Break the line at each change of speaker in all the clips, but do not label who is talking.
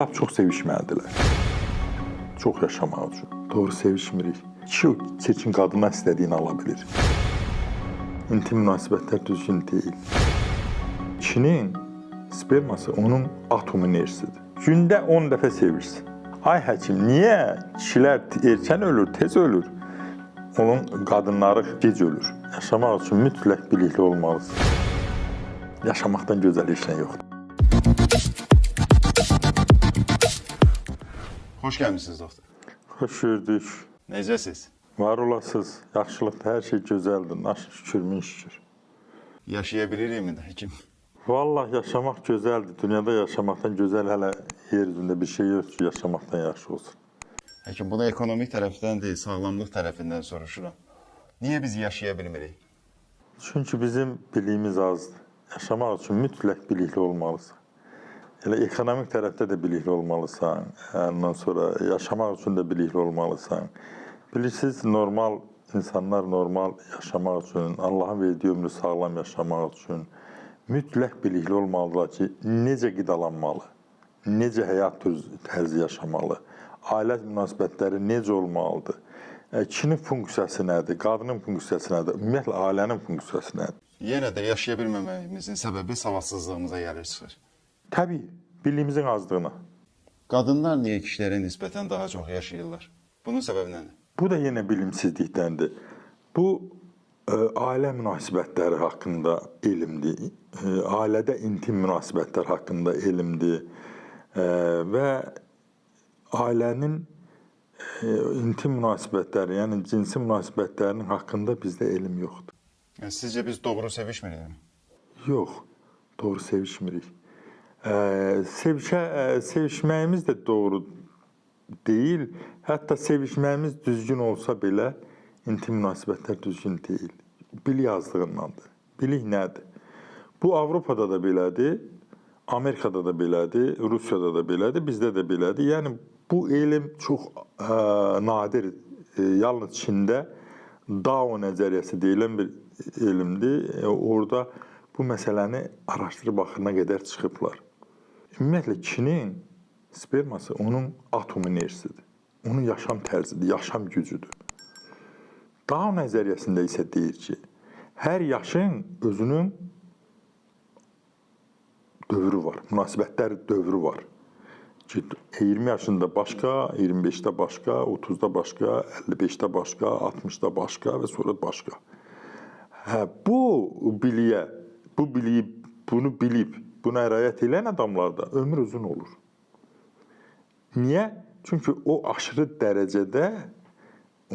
Lap çox sevişməlidirlər. Çox yaşamaq üçün. Doğru sevişmirik. Kişi o çirkin qadından istədiyini ala bilir. İntim münasibətlər düzgün deyil. Kişinin sperması onun atom enerjisidir. Gündə 10 dəfə sevişsin. Ay həkim, niyə kişilər erkən ölür, tez ölür? Onun qadınları gec ölür. Yaşamaq üçün mütləq bilikli olmalısın. Yaşamaqdan gözəl heç nə yoxdur.
Xoş gəlmisiniz doktor.
Xoş gördük.
Necəsiz?
Var olasınız. Yaxşılıqdır, hər şey gözəldir. Naş şükür, min şükür.
Yaşaya bilirikmi də həkim?
Vallahi yaşamaq gözəldir. Dünyada yaşamaqdan gözəl hələ yer üzündə bir şey yoxdur ki, yaşamaqdan yaxşı olsun.
Həkim, bunu ekonomik tərəfdən deyil, sağlamlıq tərəfindən soruşuram. Niyə biz yaşaya bilmirik?
Çünki bizim biliyimiz azdır. Yaşamaq üçün mütləq bilikli olmalısan. Elə ekonomik tərəfdə də bilikli olmalısan. Ondan sonra yaşamaq üçün də bilikli olmalısan. Bilirsiniz, normal insanlar normal yaşamaq üçün, Allahın verdiyi ömrü sağlam yaşamaq üçün mütləq bilikli olmalıdırlar ki, necə qidalanmalı, necə həyat tərzi yaşamalı, ailə münasibətləri necə olmalıdır, kişinin funksiyası nədir, qadının funksiyası nədir, ümumiyyətlə ailənin funksiyası nədir?
Yenə də yaşaya bilməməyimizin səbəbi savadsızlığımıza gəlir çıxır.
Təbii, biliyimizin azlığına.
Qadınlar niyə kişilərə nisbətən daha çox yaşayırlar? Bunun səbəbi nədir?
Bu da yenə bilimsizlikdəndir. Bu ailə münasibətləri haqqında elmdir. Ailədə intim münasibətlər haqqında elmdir. Və ailənin intim münasibətləri, yəni cinsi münasibətlərinin haqqında bizdə elm yoxdur.
Yəni, sizcə biz doğru sevişmirik?
Yox, doğru sevişmirik. Sevişməyimiz də doğru deyil. Hətta sevişməyimiz düzgün olsa belə intim münasibətlər düzgün deyil. Bilik azlığındandır. Bilik nədir? Bu Avropada da belədir, Amerikada da belədir, Rusiyada da belədir, bizdə də belədir. Yəni bu elm çox nadir, yalnız Çində Dao nəzəriyyəsi deyilən bir elmdir. Orada bu məsələni araşdırıb axırına qədər çıxıblar. Ümumiyyətlə, kişinin sperması onun atom enerjisidir. Onun yaşam tərzidir, yaşam gücüdür. Dao nəzəriyyəsində isə deyir ki, hər yaşın özünün dövrü var, münasibətlər dövrü var. Ki, 20 yaşında başqa, 25-də başqa, 30-da başqa, 55-də başqa, 60-da başqa və sonra başqa. Hə, bu biliyə, bu biliyi, bunu bilib, buna riayət edən adamlarda ömür uzun olur. Niyə? Çünki o aşırı dərəcədə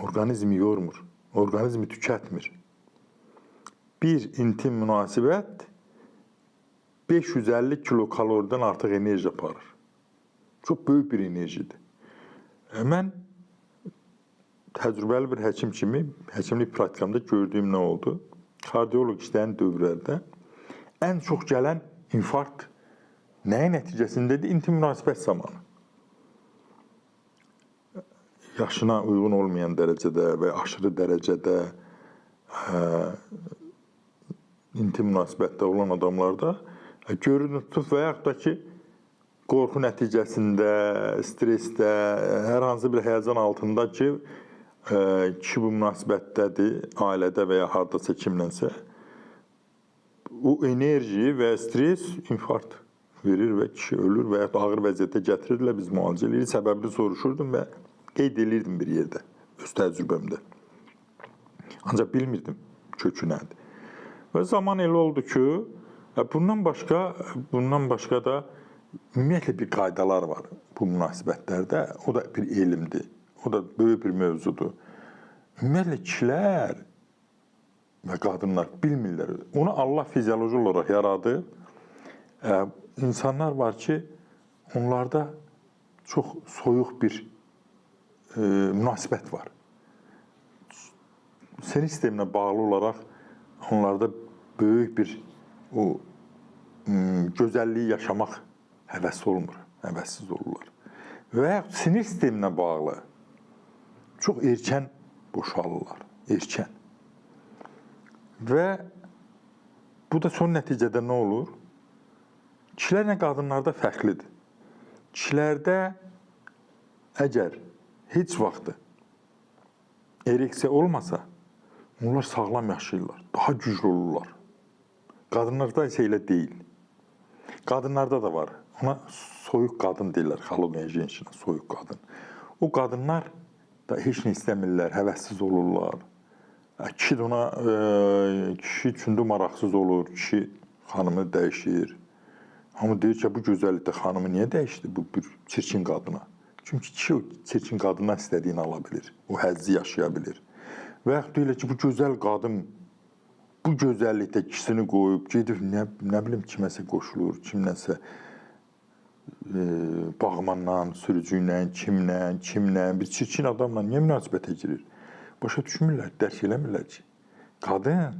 orqanizmi yormur, orqanizmi tükətmir. Bir intim münasibət 550 kilokaloridən artıq enerji aparır. Çox böyük bir enerjidir. Mən təcrübəli bir həkim kimi, həkimlik praktikamda gördüyüm nə oldu? Kardioloq işləyən dövrlərdə ən çox gələn infarkt nəyin nəticəsindədir? İntim münasibət zamanı. Yaşına uyğun olmayan dərəcədə və aşırı dərəcədə intim münasibətdə olan adamlarda görünür və yaxud da ki, qorxu nəticəsində, stressdə, hər hansı bir həyəcan altında ki, kişi bu münasibətdədir, ailədə və ya hardasa kimlənsə, o enerji və stres infarkt verir və kişi ölür və ya ağır vəziyyətə gətirirlər, biz müalicə edirik. Səbəbini soruşurdum və qeyd elirdim bir yerdə, öz təcrübəmdə. Ancaq bilmirdim kökü nədir. Və zaman elə oldu ki, bundan başqa da ümumiyyətlə bir qaydalar var bu münasibətlərdə. O da bir elmdir, o da böyük bir mövzudur. Ümumiyyətlə kişilər və qadınlar bilmirlər. Onu Allah fizioloji olaraq yaradı. İnsanlar var ki, onlarda çox soyuq bir münasibət var. Sinir sisteminə bağlı olaraq onlarda böyük bir o gözəlliyi yaşamaq həvəsi olmur, həvəssiz olurlar. Və yaxud sinir sisteminə bağlı çox erkən boşalırlar, erkən. Və bu da son nəticədə nə olur? Kişilərlə qadınlarda fərqlidir. Kişilərdə əgər heç vaxt ereksiya olmasa, onlar sağlam yaşayırlar, daha güclü olurlar. Qadınlarda isə elə deyil. Qadınlarda da var. Ona soyuq qadın deyirlər, холодная женщина, soyuq qadın. O qadınlar da heç nə istəmirlər, həvəssiz olurlar. Kişi də ona, kişi üçün də maraqsız olur, kişi xanımı dəyişir. Amma deyir ki, bu gözəllikdə xanımı niyə dəyişdi bu bir çirkin qadına? Çünki kişi o çirkin qadından istədiyini ala bilir, o həzzi yaşaya bilir. Və yaxud deyirlər ki, bu gözəl qadın bu gözəllikdə kişisini qoyub, gedib nə bilim kiməsə qoşulur, kimləsə bağmanla, sürücü ilə, kimlə, bir çirkin adamla niyə münasibətə girir? Başa düşmürlər, dərk eləmirlər ki, qadın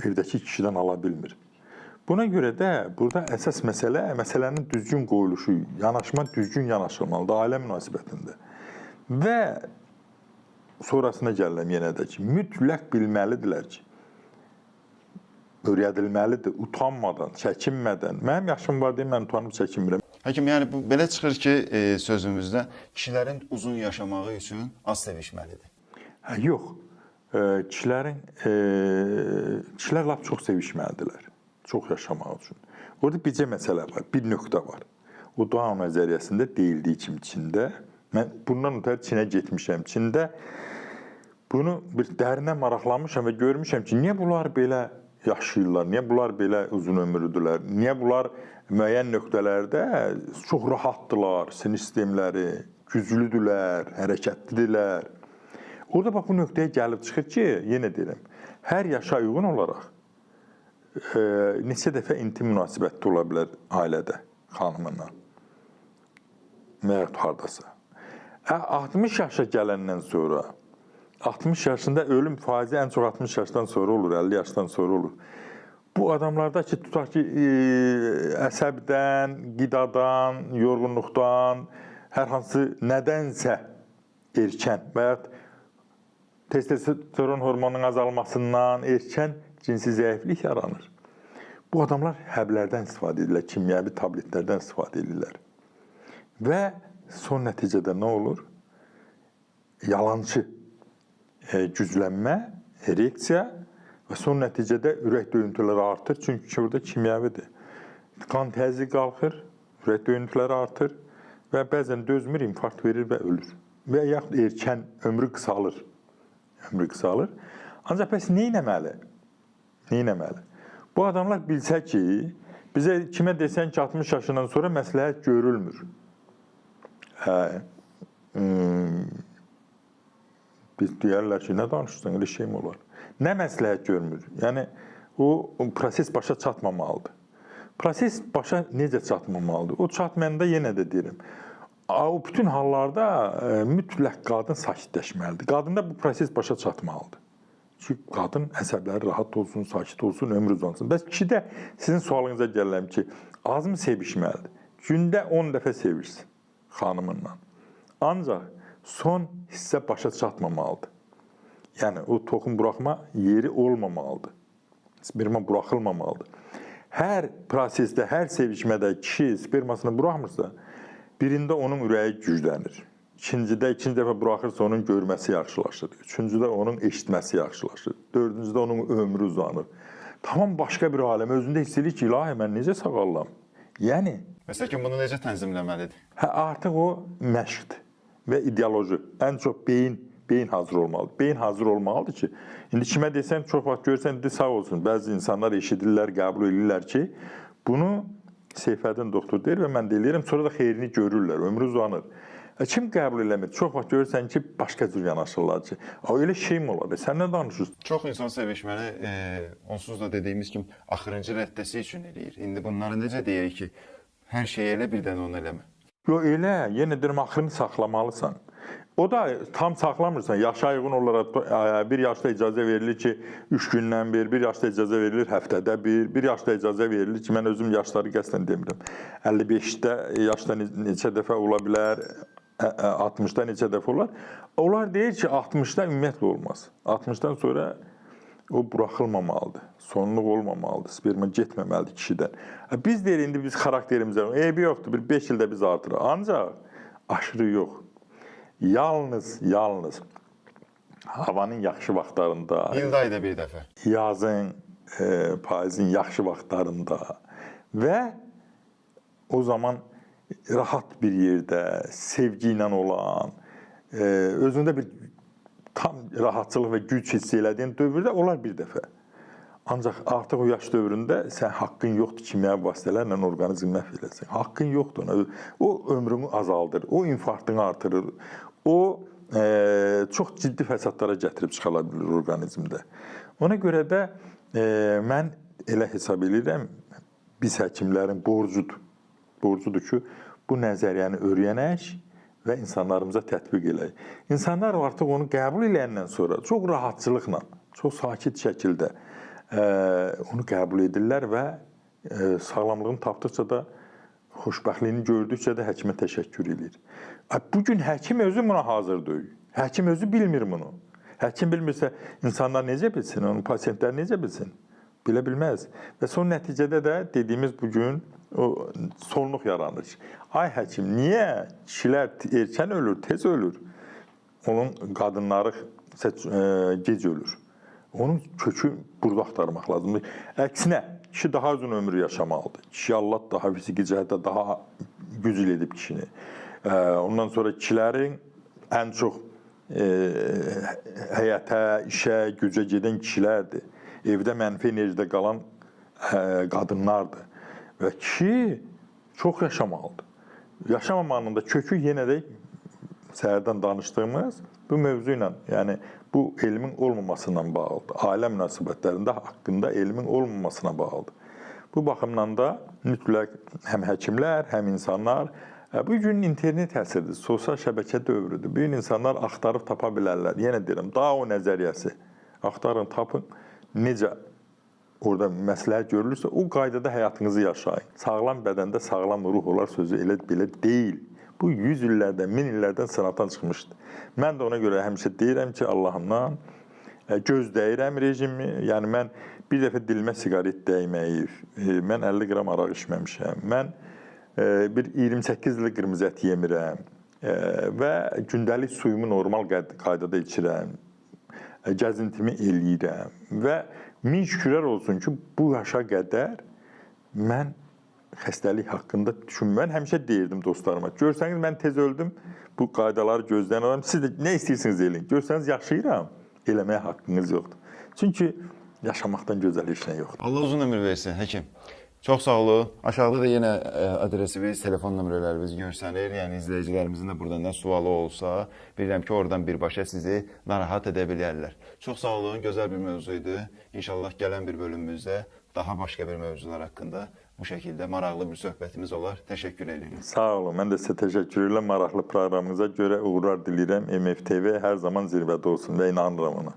evdəki kişidən ala bilmir. Buna görə də burada əsas məsələ, məsələnin düzgün qoyuluşu, yanaşma düzgün yanaşılmalıdır ailə münasibətində. Və sonrasına gəlirəm yenə də ki, mütləq bilməlidirlər ki, öyrədilməlidir, utanmadan, çəkinmədən. Mənim yaşım var deyə mən utanıb çəkinmirəm.
Həkim, yəni bu belə çıxır ki, sözümüzdə kişilərin uzun yaşamağı üçün az sevişməlidir.
Hə, yox. Kişilər lap çox sevişməlidirlər. Çox yaşamaq üçün. Orada bircə məsələ var, bir nöqtə var. O Down nəzəriyyəsində deyildiyi kimi Çində, mən bundan ötəri Çinə getmişəm. Çində bunu bir dərinə maraqlanmışam və görmüşəm ki, niyə bunlar belə yaşayırlar, niyə bunlar belə uzun ömürlüdürlər, niyə bunlar müəyyən nöqtələrdə çox rahatdırlar, sinir sistemləri güclüdürlər, hərəkətlidirlər. Orada bax bu nöqtəyə gəlib çıxır ki, yenə deyirəm, hər yaşa uyğun olaraq neçə dəfə intim münasibətdə ola bilər ailədə, xanımınla və yaxud hardasa. 60 yaşa gələndən sonra, 60 yaşında ölüm faizi ən çox 60 yaşdan sonra olur, 50 yaşdan sonra olur. Bu adamlarda ki, tutaq ki, əsəbdən, qidadan, yorğunluqdan, hər hansı nədənsə erkən və yaxud testosteron hormonunun azalmasından erkən cinsi zəiflik yaranır. Bu adamlar həblərdən istifadə edirlər, kimyəvi tabletlərdən istifadə edirlər. Və son nəticədə nə olur? Yalançı güclənmə, ereksiya və son nəticədə ürək döyüntüləri artır. Çünki burada kimyəvidir. Qan təzyiqi qalxır, ürək döyüntüləri artır və bəzən dözmür, infarkt verir və ölür. Və yaxud erkən ömrü qısalır. Ömrü qısalır. Ancaq bəs nə etməli? Nə etməli? Bu adamlar bilsə ki, bizə kimə desən ki, 60 yaşından sonra məsləhət görülmür. Biz deyərlər ki, nə danışırsan, elə şey mi olar? Nə məsləhət görmür? Yəni, o proses başa çatmamalıdır. Proses başa necə çatmamalıdır? O çatmayanda yenə də deyirəm, o bütün hallarda mütləq qadın sakitləşməlidir. Qadında bu proses başa çatmalıdır. Çünki qadın əsəbləri rahat olsun, sakit olsun, ömrü uzansın. Bəs kişidə sizin sualınıza gəlirəm ki, azmı sevişməlidir? Gündə 10 dəfə sevişsin xanımınla. Ancaq son hissə başa çatmamalıdır. Yəni, o toxum buraxma yeri olmamalıdır. Sperma buraxılmamalıdır. Hər prosesdə, hər sevişmədə kişi spermasını buraxmırsa, birində onun ürəyi güclənir. İkincidə, ikinci dəfə buraxırsa onun görməsi yaxşılaşır. Üçüncüdə onun eşitməsi yaxşılaşır. Dördüncüdə onun ömrü uzanır. Tamam başqa bir aləm. Özündə hiss edir ki, ilahi, mən necə sağallam? Yəni...
Məsəl ki, bunu necə tənzimləməlidir?
Hə, artıq o məşqdir və ideoloji. Ən çox beyin hazır olmalıdır. Beyin hazır olmalıdır ki, indi kimə desən, çox vaxt görürsən, indi sağ olsun. Bəzi insanlar eşidirlər, qəbul edirlər ki, bunu Seyfəddin doktor deyir və mən də eləyirəm, sonra da xeyrini görürlər, ömrü uzanır. Kim qəbul eləmir? Çox vaxt görürsən ki, başqa cür yanaşırlar ki, elə şey mi olar? Sən nə danışırsan?
Çox insan sevişməni onsuz da dediyimiz kimi axırıncı rəddəsi üçün eləyir. İndi bunları necə deyək ki, hər şeyi elə birdən onu eləmə?
Yox, elə. Yenə deyirəm, axırını saxlamalısan. O da tam saxlamırsan. Yaşa uyğun olaraq bir yaşda icazə verilir ki, 3 gündən bir, bir yaşda icazə verilir həftədə bir, bir yaşda icazə verilir ki, mən özüm yaşları qəsdən demirəm. 55-də yaşda neçə dəfə ola bilər, 60-da neçə dəfə olar. Onlar deyir ki, 60-da ümumiyyətlə olmaz. 60-dan sonra O buraxılmamalıdır. Sonluq olmamalıdır. Sperma getməməlidir kişidən. Biz deyirik indi biz xarakterimizə eybi yoxdur. Bir 5 ildə biz artırıq. Ancaq aşırı yox. Yalnız havanın yaxşı vaxtlarında,
İldə ayda bir dəfə.
Yazın, payızın yaxşı vaxtlarında və o zaman rahat bir yerdə, sevgi ilə olan, özündə bir tam rahatçılıq və güc hiss elədiyin dövrdə olar bir dəfə. Ancaq artıq o yaş dövründə sən haqqın yoxdur kimyəvi vasitələrlə orqanizmi məhv eləsin. Haqqın yoxdur ona. O ömrünü azaldır, o infarktını artırır, o çox ciddi fəsadlara gətirib çıxara bilir orqanizmdə. Ona görə də mən elə hesab eləyirəm, biz həkimlərin borcudur. Borcudur ki, bu nəzəriyyəni öyrənək və insanlarımıza tətbiq eləyək. İnsanlar artıq onu qəbul eləyəndən sonra çox rahatçılıqla, çox sakit şəkildə onu qəbul edirlər və sağlamlığını tapdıqca da, xoşbəxtliyini gördükcə də həkimə təşəkkür eləyir. Bu gün həkim özü buna hazır deyil. Həkim özü bilmir bunu. Həkim bilmirsə, insanlar necə bilsin, onun pasiyentlər necə bilsin? Bilə bilməz. Və son nəticədə də dediyimiz bu gün o sonluq yaranır. Ay həkim, niyə kişilər erkən ölür, tez ölür? Onun qadınları gec ölür. Onun kökü burada axtarmaq lazımdır. Əksinə, kişi daha uzun ömür yaşamalıdır. Kişi Allah daha fiziki cəhətdə daha güclü edib kişini. Ondan sonra kişilərin ən çox həyata, işə, gücə gedən kişilərdir. Evdə mənfi enerjidə qalan qadınlardır. Və kişi çox yaşamalıdır. Yaşamamanın da kökü yenə də səhərdən danışdığımız bu mövzu ilə, yəni bu elmin olmamasından bağlıdır. Ailə münasibətlərində haqqında elmin olmamasına bağlıdır. Bu baxımdan da mütləq həm həkimlər, həm insanlar, bu gün internet əsridir, sosial şəbəkə dövrüdür. Bu gün insanlar axtarıb tapa bilərlər. Yenə deyirəm, daha o nəzəriyyəsi. Axtarın, tapın, necə orada məsləhət görülürsə, o qaydada həyatınızı yaşayın. Sağlam bədəndə sağlam ruh olar sözü elə belə deyil. Bu 100 illərdən, 1000 illərdən sınaqdan çıxmışdı. Mən də ona görə həmişə deyirəm ki, Allahımdan gözləyirəm rejimi. Yəni mən bir dəfə dilimə siqaret dəyməyib, mən 50 qram araq içməmişəm, mən bir 28 illik qırmızı ət yemirəm və gündəlik suyumu normal qaydada içirəm, gəzintimi eləyirəm və min şükürlər olsun ki, bu yaşa qədər mən xəstəlik haqqında düşünməm. Mən həmişə deyirdim dostlarıma, görsəniz mən tez öldüm, bu qaydaları gözləyən adam, siz də nə istəyirsiniz eləyin. Görsəniz yaşayıram, eləməyə haqqınız yoxdur. Çünki yaşamaqdan gözəl heç nə yoxdur.
Allah uzun ömür versin, həkim. Çox sağ olun. Aşağıda da yenə adresimiz, telefon nömrələrimiz görsənir. Yəni izləyicilərimizin də burada nə sualı olsa, bilirəm ki, oradan birbaşa sizi narahat edə bilərlər. Çox sağ olun, gözəl bir mövzu idi. İnşallah gələn bir bölümümüzdə daha başqa bir mövzular haqqında bu şəkildə maraqlı bir söhbətimiz olar. Təşəkkür edirik.
Sağ olun. Mən də sizə təşəkkür edirəm. Maraqlı proqramınıza görə uğurlar diləyirəm. MFTV hər zaman zirvədə olsun və inanıram ona.